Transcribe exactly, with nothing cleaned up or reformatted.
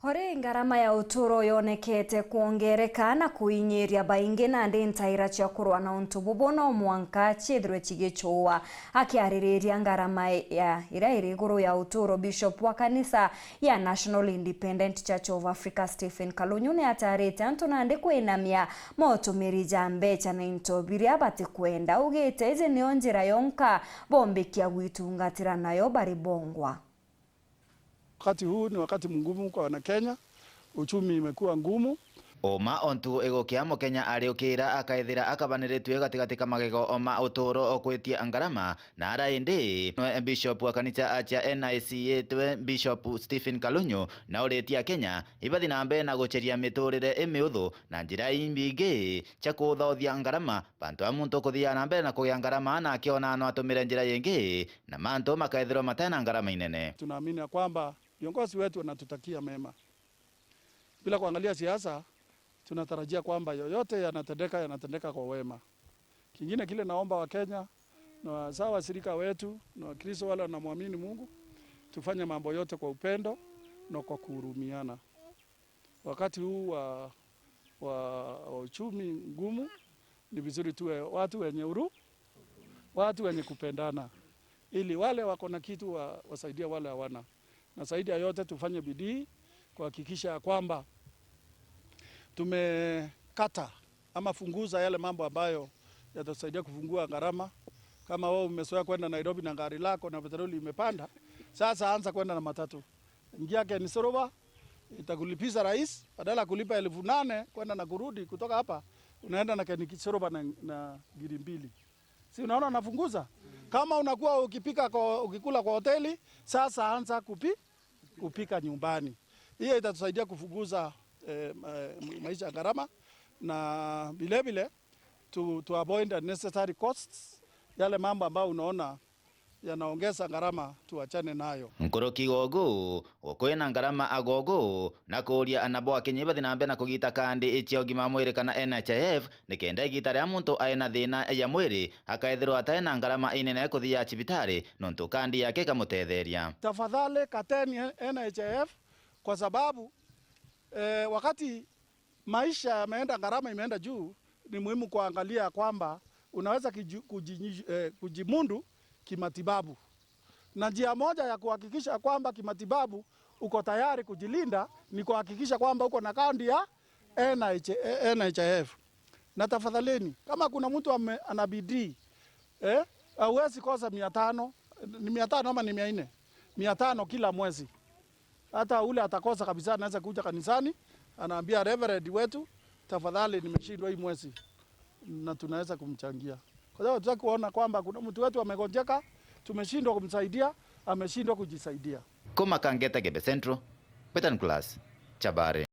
Ori ngarama ya uturo yonekete kwongereka na kuinyiria baingi, nandi ntaira cia kurwa na untu bubu no mwanka ciithirwe cigicua. Akiaririria ngarama ya iria iri iguru ya uturo, Bishop wa kanisa ya National Independent Church of Africa, Stephen Kalunyu, ni atarite antu nandi kwinamia motumiri ja mbeca na into biria batikwenda. Augite iji niyo njira yonka bombikia gwitungatira nayo bari bongwa. Wakati huu ni wakati mgumu kwa Wanakenya, uchumi imekuwa ngumu. Uma o ntugu igukia, Mukenya ariukira akaithira akabaniritue gatigati ka magego ma uturo o kwitia ngarama, na ara indi nwe Bishop wa kanisa acha N I C A twe Bishop Stephen Kalunyu na uritie Akenya ibathi na mbere na guceria miturire imiuthu na njira imbingi cia kuthothia ngarama. Bantu ba muntu kuthia na mbere na kugia ngarama na akiona no atumire njira yingi, na mantu makethirwa matena ngarama inene. Tunaamini ya kwamba viongozi wetu wanatutakia mema. Bila kuangalia siasa, tunatarajia kwamba yoyote yanatendeka, yanatendeka kwa wema. Kingine kile naomba Wakenya na hasa washirika wetu na Wakristo wale wanamwamini Mungu, tufanye mambo yote kwa upendo na kwa kuhurumiana. Wakati huu wa, wa, wa uchumi ngumu, ni vizuri tuwe watu wenye huru-, watu wenye kupendana, ili wale wako na kitu wa-, wasaidie wale hawana. Na zaidi ya yote, tufanye bidii kuhakikisha ya kwamba tumekata ama funguza yale mambo ambayo yatatusaidia kufungua gharama. Kama wewe umezoea kwenda Nairobi na gari lako na petroli imepanda, sasa anza kwenda na matatu. Ingia Kenisuruba, itakulipisha rahisi, badala ya kulipa elfu nane kwenda na kurudi kutoka hapa, unaenda na Kenisuruba na, na ngiri mbili. Si unaona nafunguza? Kama unakuwa ukipika kwa, ukikula kwa hoteli, sasa anza kupi-, kupika nyumbani. Hiyo itatusaidia kufunguza, eh, eh, maisha ya gharama, na vile vile to, to avoid unnecessary costs, yale mambo ambayo unaona yanaongeza gharama, tuachane nayo. Nkuruki gogu, gukwina ngarama agogu, na kuuria anabo Akenya ibathi na mbere na kugita kandi cia ugima wa mwiri kana N H I F, nikenda igita ria muntu aina thina ya mwiri akaethirwa ataina ngarama inene ya kuthia cibitari, nontu kandi yake ikamutetheria. Tafadhali kateni N H I F, kwa sababu, eh, wakati maisha yameenda, gharama imeenda juu, ni muhimu kuangalia kwamba unaweza kiju-, kujinyi-, eh, kujimundu kimatibabu. Na njia moja ya kuhakikisha kwamba kimatibabu uko tayari kujilinda ni kuhakikisha kwamba uko na kandi ya N H, eh, N H I F. Na tafadhalini, kama kuna mtu ame-, ana bidii, eh, hauwezi kosa mia tano, ni mia tano ama ni mia nne? Mia tano kila mwezi. Hata ule atakosa kabisa, anaweza kuja kanisani, anaambia, "Reverend wetu, tafadhali nimeshindwa hii mwezi," na tunaweza kumchangia. Kwa sababu hatutaki kuona kwamba kuna mtu wetu amegonjeka, tumeshindwa kumsaidia, ameshindwa kujisaidia. Kuma Kangeta Gebe Central, Betan Class, Chabare.